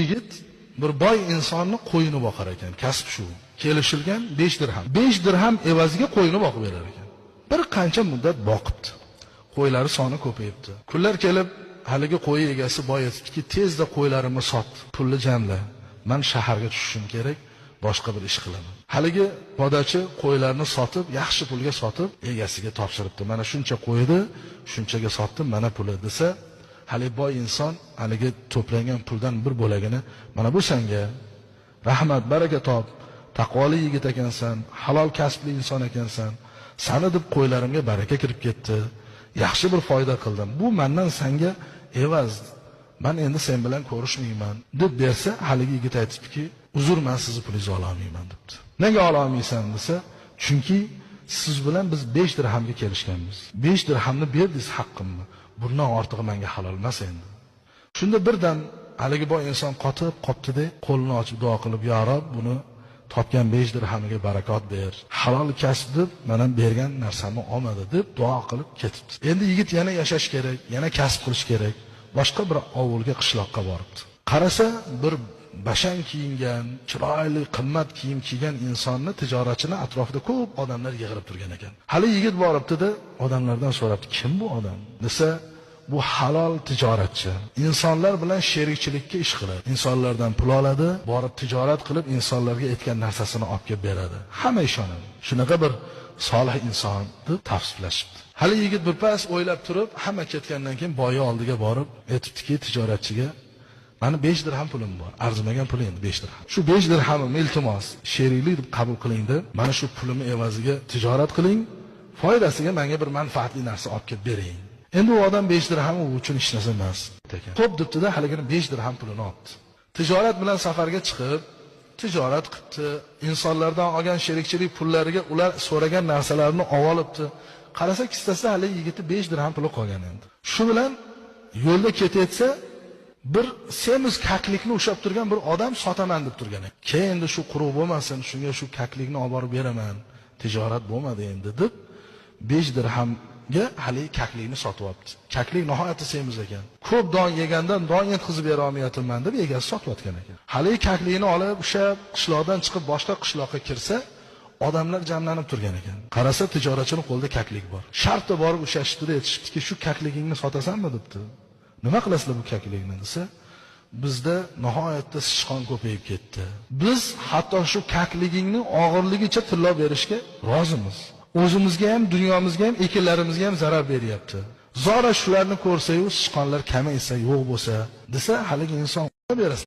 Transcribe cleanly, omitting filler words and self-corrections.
yigit bir boy insonni qo'yini boqar ekan. Kasb shu. Kelishilgan 5 dirham. 5 dirham evaziga qo'yini boqib berar ekan. Bir qancha muddat boqibdi. Qo'ylari soni ko'payibdi. Kunlar kelib haligi qo'y egasi boy aytibdiki, tezda qo'ylarimni sot, pulni jamla. Men shaharga tushishim kerak, boshqa bir ish qilaman. Haligi podachi qo'ylarni sotib, yaxshi pulga sotib, egasiga topshiribdi. Mana shuncha qo'ydi, shunchaga sotdim, mana puli desa, haligi boy inson haligi to'plangan puldan bir bo'lagini mana bu senga, rahmat, baraka top, taqvoli yigit ekansan, halol kasbli inson ekansan, sani deb qo'ylarimga baraka kirib ketdi, yaxshi bir foyda qildim. Bu mendan senga evaz, men endi sen bilan ko'rishmayman deb bersa, haligi yigit aytibdiki, uzr, men sizni pulingizni ola olmayman debdi. Nega ola olmaysan desa, chunki siz bilan biz 5 dirhamga kelishganmiz. 5 dirhamni berdingiz haqqimni. Bundan ortig'i menga halol emas endi. Shunda birdan haligi boy inson qotib qopti-da, qo'lini ochib duo qilib, "Ya Rob, buni topgan 5 dirhamiga barakot ber. Halol kasb deb mana bergan narsamni olmadi" deb duo qilib ketibdi. Endi yigit yana yashash kerak, yana kasb qilish kerak. Boshqa bir ovulga, qishloqqa boribdi. Qarasa, bir bashang kiyingan, chiroyli, qimmat kiyim kiygan insonni, tijoratchini atrofida ko'p odamlar yig'ilib turgan ekan. Hali yigit boribdi-da, odamlardan so'rabdi, kim bu odam desa, bu halol tijoratchi. Insonlar bilan sherikchilikka ish qiladi. Insonlardan pul oladi, borib tijorat qilib insonlarga aytgan narsasini olib kelib beradi. Hamma ishonadi. Shunaqa bir solih inson deb tavsiflashibdi. Hali yigit bir pas o'ylab turib, hamma ketgandan keyin boyi oldiga borib, aytibdiki tijoratchiga, mani 5 dirham pulim bor. Arzimagan pul endi 5 dirham. Shu 5 dirhamimni iltimos, sheriklik deb qabul qiling deb, mana shu pulimni evaziga tijorat qiling, foydasiga menga bir manfaatli narsa olib kelib bering. Endi u odam 5 dirham u uchun hech narsa emas ekan. Xo'p debdi-da, haligini 5 dirham pulini olibdi. Tijorat bilan safarga chiqib, tijorat qilibdi. Insonlardan olgan sherikchilik pullariga ular so'ragan narsalarni olibdi. Qarasa, kissasida hali yigiti 5 dirham puli qolgan endi. Shu bilan yo'lda ketayotsa, bir semiz kaklikni ushlab turgan bir odam sotaman deb turgan ekan. Keyin endi shu quruq bo'lmasin, shunga shu kaklikni olib borib beraman. Tijorat bo'lmadi endi deb 5 dirhamga hali kaklikni sotib olibdi. Kaklik nihoyatda semiz ekan. Ko'p don yegandan don yetkazib bera olmayapman deb egasi sotayotgan ekan. Hali kaklikni olib o'sha qishloqdan chiqib boshqa qishloqqa kirsa, odamlar jamlanib turgan ekan. Qarasa, tijoratchining qo'lida kaklik bor. Shartda borib ushlashibdi-da, aytishibdiki, shu kakligingni sotasanmi debdi. Nima qilasizlar bu kaklikni desa, bizda nihoyatda sichqon ko'payib ketdi. Biz hatto shu kakligingni og'irligicha tillo berishga rozimiz. O'zimizga ham, dunyomizga ham, ekinlarimizga ham zarar beryapti. Zora shularni ko'rsa-yu, sichqonlar kamaysa, yo'q bo'lsa, desa, haligi inson berasiz.